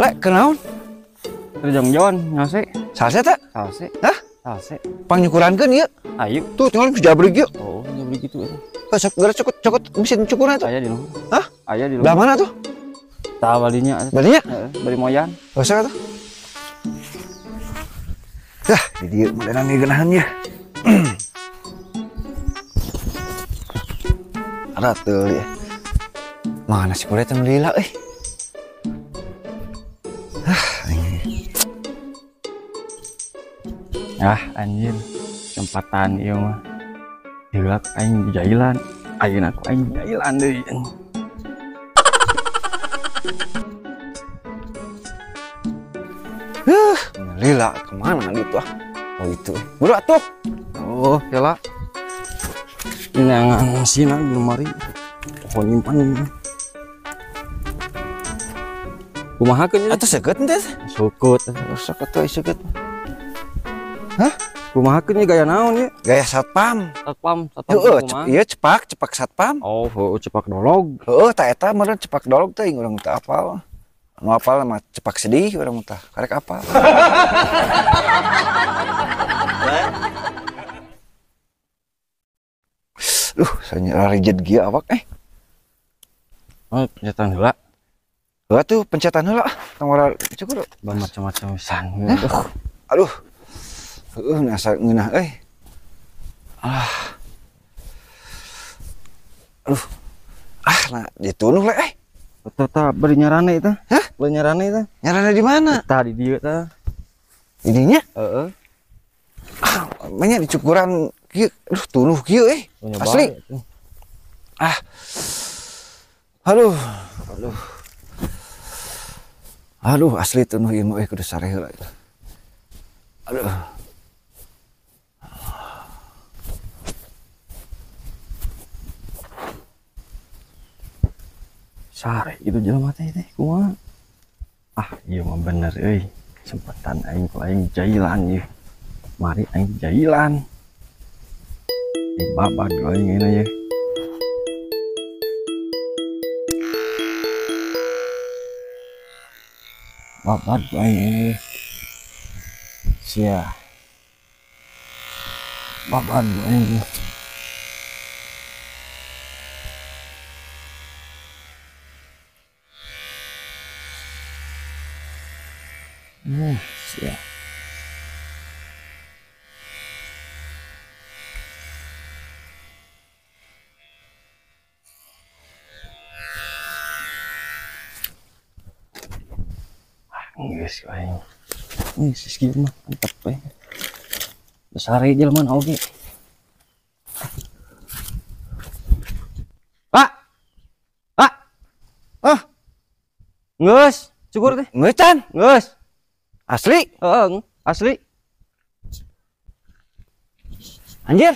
Lek, kenaon? Terjong-jon, nyose. Salse teh? Salse. Hah? Salse. Pangnyukurankeun ieu. Ayo. Tuh tinggal jabrig ieu. Oh, jabrig gitu eta. Sok geura cokot mesin cukurna tuh. Aya di luhur. Hah? Aya di luhur. Belah mana tuh? Tah balinya. Balinya? Heeh, bali moyan. Sok atuh. Dah, di dieu modelan ieu geunahan ieu. Ada tuh ya. Mana si kulit yang lila euy. Ah, anjir. Kesempatan ieu mah. Heula aing jailan. Ayeuna aku aing jailan deui. Lila kemana gitu ah? Oh itu. Buru atuh. Oh, heula. Nyangan sina lemari. Pohon nyimpan. Kumaha keun? Atuh seukeut teh. Seukeut. Seukeut atuh seukeut. Hah? Kumaha keun gaya naon ieu? Gaya satpam. Satpam, satpam. Heeh, ieu cepak, cepak satpam. Oh, heuh cepak dolog. Heeh, tah eta meureun cepak dolog teh urang teu apal. Nu apal mah cepak sedih urang tah, karek apal. Duh, saya rijet kieu awak eh. Oh, pencetan heula. Heula tuh pencetan heula. Tong ora cukur. Macam-macam pisan. Aduh. Heeh, nasa ngeunah euy. Ah. Aduh. Ah, nah ditunuh le euy. Tah bari nyarane eta. Hah? Bari nyarane eta. Nyarane di mana? Tah di dieu tah. Ininya? Heeh. Ah, banyak dicukuran kieu. Aduh, tunuh kieu euy. Asli. Ah. Aduh, aduh. Aduh, asli tunuh ieu mah euy kudu sare heula. Aduh. Sare itu jelema teh teh kumaha? Ah, ieu mah bener euy. Kesempatan aing ku aing jailan ieu. Mari aing jailan. Babad aing ayeuna ye. Babad aing. Sia. Babad aing. Sia. Geus aing. Geus kieu mah mantep we. Besar jelema oge. Pak. Pak. Ah. Geus, cukur teh. Geus can. Geus. Asli? Heeh, asli. Anjir.